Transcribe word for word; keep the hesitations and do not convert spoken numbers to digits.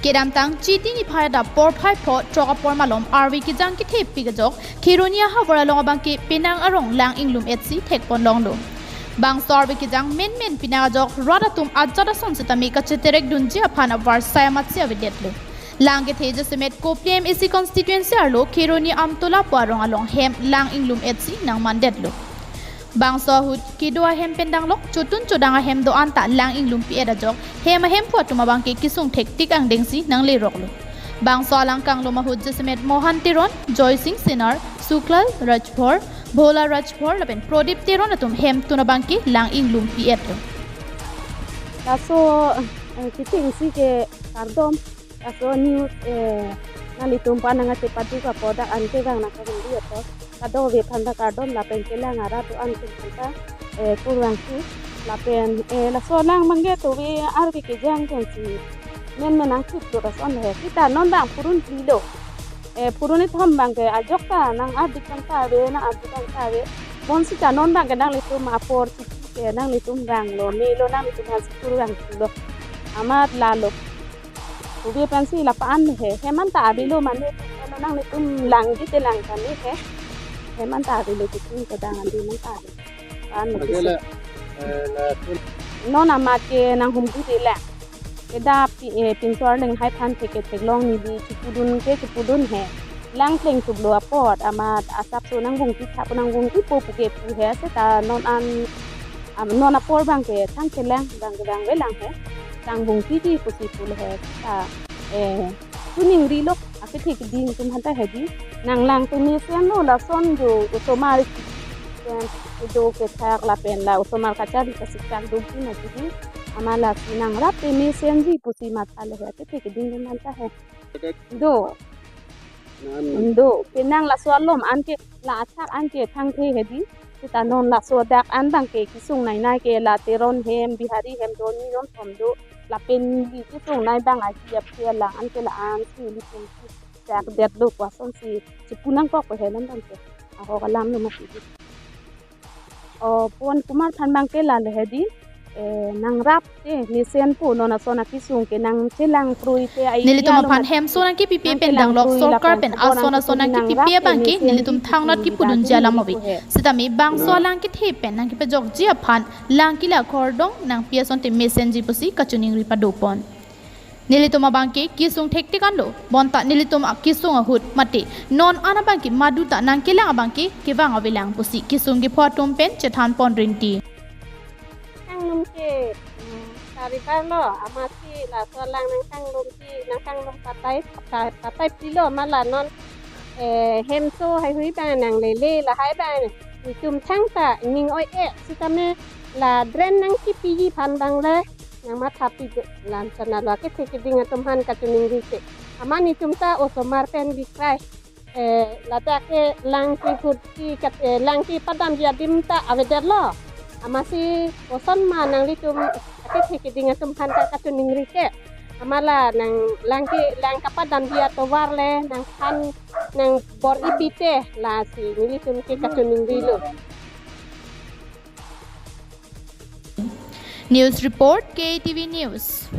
Kedamtang Chiti niphai adap porphai pho throk apor malom arve kejang kethepik ajok Kheroni ahavar along abangke penang arong lang inglum-etsi thekpon longlo. Bangso arve kejang menmen penang ajok rat atum ajat ason sitame kacheterek dunji aphan avarsai amatsi avedetlo. Lang kethe jasemet Kopili M A C constituency arlo Kheroni Amtola pu arong along hem lang inglum-etsi nangmandetlo. Bangso ahut kedo ahem pen danglok chotun chodang ahem do-an ta lang inglumpi-et ajok hem ahemphu atum abangke kesung thektik angdengsi nangleroklo. Bangso alang kanglom ahut jasemet Mohan Teron, Joy Singh Senar, Suklal Rajbhor, Bhola Rajbhor lapen Prodip Teron atum hemtun abangke lang inglumpi-etlo. Laso, eh, kechengsi ke kardom, laso news, eh, nanglitum aphan nangchepaduk apot dak an kevang nangkahumri apot kadokave aphan ta kardom lapen kelang arat do-an atum aphan ta, eh, kurvangthu lapen, eh, laso lang abangke tove arve kejang pensi menmen nangchiplo lason he. Sita non bang phurun phli lo. Eh, phurun ithom abangke ajok ta nang-ardik abang ta ave, nang-ardik abang ta ave. Bonsita non abangke nanglitum apor Chiti ke nanglitum vanglo, melo nanglitum aphansi kurvangthulo. Amat lalo. Tove pensi la-an he, hem anta avelo mane, nanglitum langji te lang kami he. Hem anta avelo, chotun chodang andi anta ave. La-an Lake pensi la, eh, la tun- Non amat ke nanghumri de lang. Kedap pi-, eh, pinso arleng hai aphan thek ke theklong, neli chipudun ke chipudun he. Lang pleng chuplo apot amat asapso nangvungpi thap, nangvungpipo pu ke pu he, seta non an, am, non apor abangke thang chelang abangke abang avelang he. Nangvungpiji pusi pulo he. Ta, eh, choningrilo akethe keding atum aphanta hedi. Nanglang pemesen lo lason do osomar pen kedo kethak lapen la osomar kachari kachechak doji mati di. Amat lasi nangrap pemesenji pusi mathalo he akethe keding atum aphanta he. Do. Nan. Do. Penang laso alom anke la athak anke thangthe hedi. Seta non laso adak an abangke kesung nainai ke la Teron hem, Bihari hem, do ni ron thom do. Lapen neli kesung nai abang aji aphi alang anke la-ansi nelitum si chak detlo pu asonsi chipu nangkok pe he non abangke. Ahok alam lo mati di. O, Pawan Kumar aphan abangke lale hedi, eh, nangrap te mesenpo, non ason akesung ke nangchelang kroi te ai. Nelitum aphan hemso nangkepipe pen danglok sorkar pen ason ason nangkepipe abangke nelitum thangnat kepudunji alam ave. Sitame bangso alang kethe pen nangkepajokji aphan lang kila kordong nangpi asonte mesenji pusi kachiningri padopon. Nelitum abangke kesung thektik anlo, bonta nelitum akesung ahut mate non an abangke madu ta nangkelang abangke kevang avelang pusi kesung kepho atum pen chethanpon rinti. Kanglum ke, mm, saribar lo, amatsi laso alang nangkanglumji, nangkanglum patai, patai, patai pilo mala non, eh, hemso haihui abang nanglele lahai abang nelitum thangta ning oi-e sitame la drain nangkipiji aphan abang le nangmathapi de, lam sana lo akethe keding atum aphan kachiningri ke. Amat nelitum ta osomar pen bikrai, eh, ladak ke lang kehut ke kat, eh, lang kepadamji adim ta avedetlo. Amatsi koson ma nanglitum akethe keding atum aphan ta kachiningri ke. Amat la nang lang ke, lang kapadamji atovar le nangphan nangbor-ipi te, lasi nelitum ke kachiningrilo. News report, K T V News.